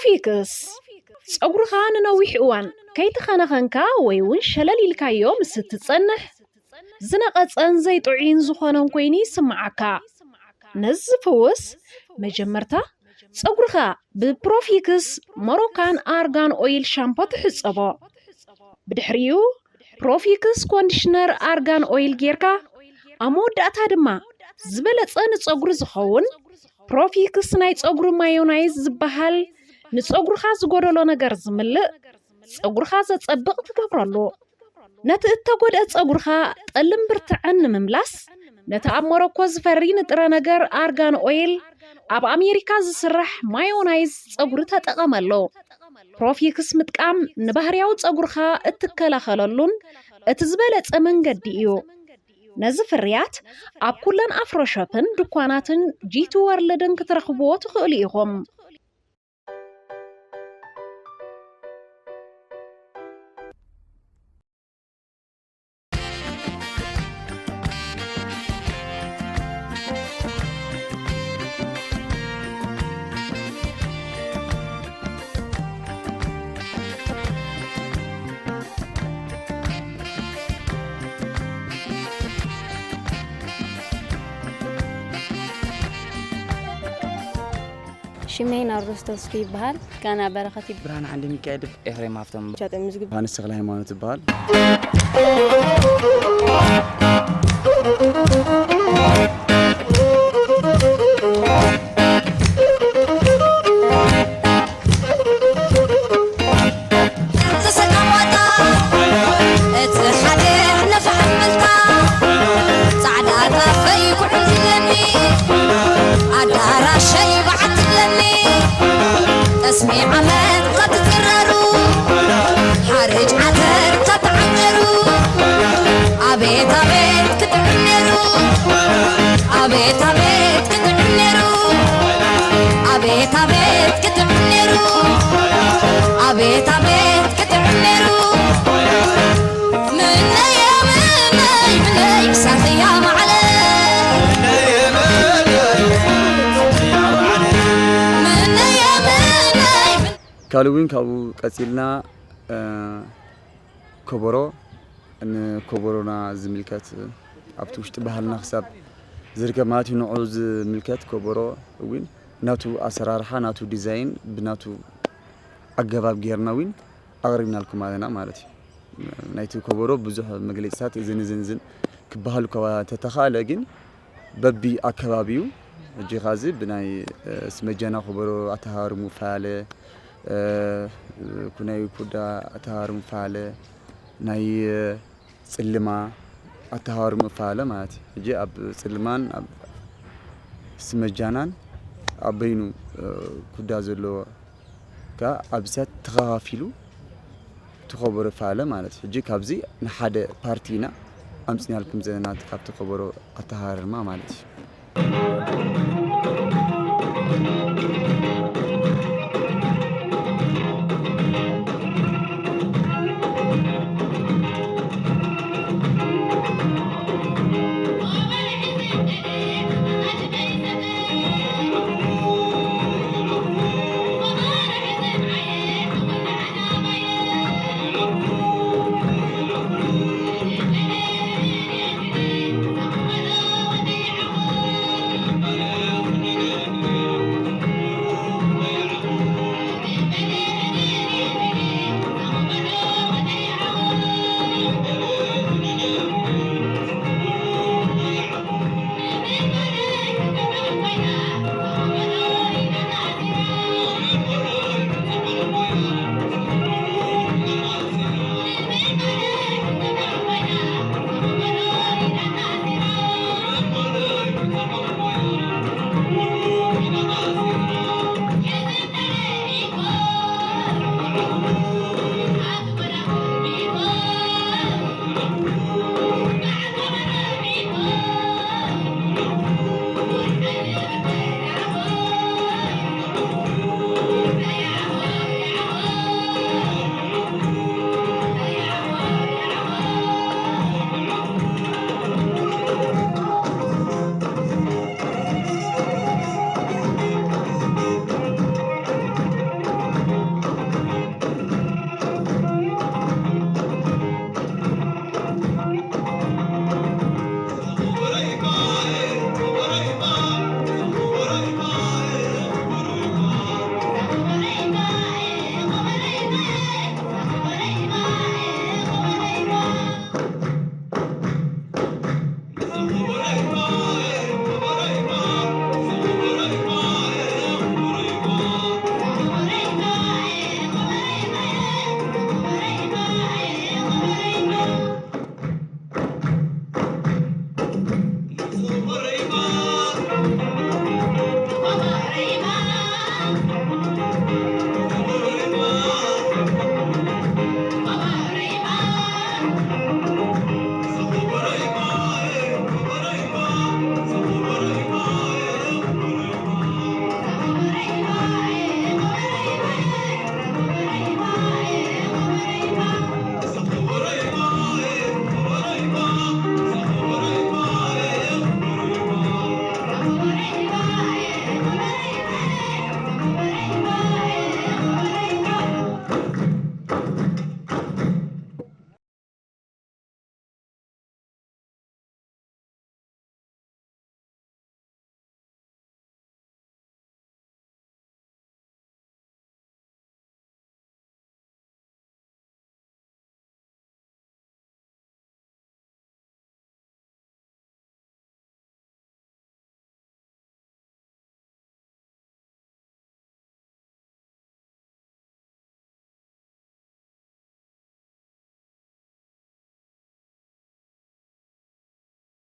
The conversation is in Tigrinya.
ፕሮፊክስ፣ ጸጉርኻ ንነዊሕ እዋን ከይተኸናኸንካ ወይ እውን ሸለል ኢልካዮ ምስ እትጸንሕ፣ ዝነቐጸን ዘይጥዑይን ዝኾነን ኮይኑ ይስምዓካ። ነዚ ዝፍውስ፣ መጀመርታ ጸጉርኻ ብፕሮፊክስ ሞሮካን ኣርጋን ኦይል ሻምፖ ትሕጸቦ። ብድሕሪኡ ፕሮፊክስ ኮንዲሽነር ኣርጋን ኦይል ጌርካ፣ ኣብ መወዳእታ ድማ ዝበለጸ ንጸጉሪ ዝኸውን ፕሮፊክስ ናይ ጸጉሪ ማዮናይዝ ዝበሃል ንጸጉርኻ ዝጎደሎ ነገር ዝምልእ፣ ጸጉርኻ ዘጸብቕ ትገብረሉ። ነቲ እተጎድአ ጸጉርኻ ጠልን ብርትዐን ንምምላስ፣ ነቲ ኣብ ሞሮኮ ዝፈሪ ንጥረ ነገር ኣርጋን ኦይል፣ ኣብ ኣሜሪካ ዝስራሕ ማዮናይዝ ጸጉሪ ተጠቐመሉ። ፕሮፊክስ ምጥቃም ንባህርያዊ ጸጉርኻ እትከላኸለሉን እቲ ዝበለጸ መንገዲ እዩ። ነዚ ፍርያት ኣብ ኩለን ኣፍሮ ሾፕን ድኳናትን ጂቲ ወርልድን ክትረኽብዎ ትኽእሉ ኢኹም። ሽመይ ናርዶስ ተስፉ ይበሃል። ጋና በረኸት ይበሃል። ብርሃን ዓንደ ሚካኤል። ኤፍሬም ሃፍቶም። ቻጠ ምዝግብ። ዮሃንስ ተክለ ሃይማኖት ይበሃል። ተሰካማታ እቲ ሓደ ነፋሕ መልታ ጻዕዳ ጣፈይ ኩሕል ትብለኒ ኣዳራሸይ በዓል ትብለኒ ጠስሚ ዓመት ካብ ትጥረሩ ሓርጭ ዓተር ካብ ትዓንገሩ ኣቤት ኣቤት ክጥዕም ነሩ ኣቤት ኣቤት ክጥዕም ነሩ ኣቤት ኣቤት ክጥዕም ነሩ ኣቤት ኣቤት ክጥዕም ነሩ ምነየ ምነይ ምነይ ሳኽያ ማዕለ ምነየ ምነይ ካልእ እውን ካብኡ ቀጺልና እ፣ ከበሮ ንከበሮና ዝምልከት ኣብቲ ውሽጢ ባህልና ክሳብ ዝርከብ ማለት እዩ። ንዕኡ ዝምልከት ከበሮ እውን ናቱ ኣሰራርሓ ናቱ ዲዛይን ብናቱ ኣገባብ ጌርና እውን ኣቕሪብናልኩም ኣለና ማለት እዩ። ናይቲ ከበሮ ብዙሕ መግለፂታት እዝን እዝን እዝን ክበሃል እኳ እንተተኻእለ ግን በቢ ኣከባቢኡ ሕጂ ኻዚ ብናይ ስመጃና ከበሮ ኣተሃርሙ ፈላለ ኩናይ ኩዳ ኣተሃርሙ ፈላለ ናይ ጽልማ ኣተሃርሙ ፈላለ ማለት እዩ። ሕጂ ኣብ ጽልማን ኣብ ስመጃናን ኣብ በይኑ ኩዳ ዘለዎ ከኣ ኣብዚታት ተኸፋፊሉ እቲ ከበሮ ይፈላለ ማለት እዩ። ሕጂ ካብዚ ንሓደ ፓርቲ ኢና ኣምጺናልኩም ዘለና ካብቲ ከበሮ ኣተሃርማ ማለት እዩ።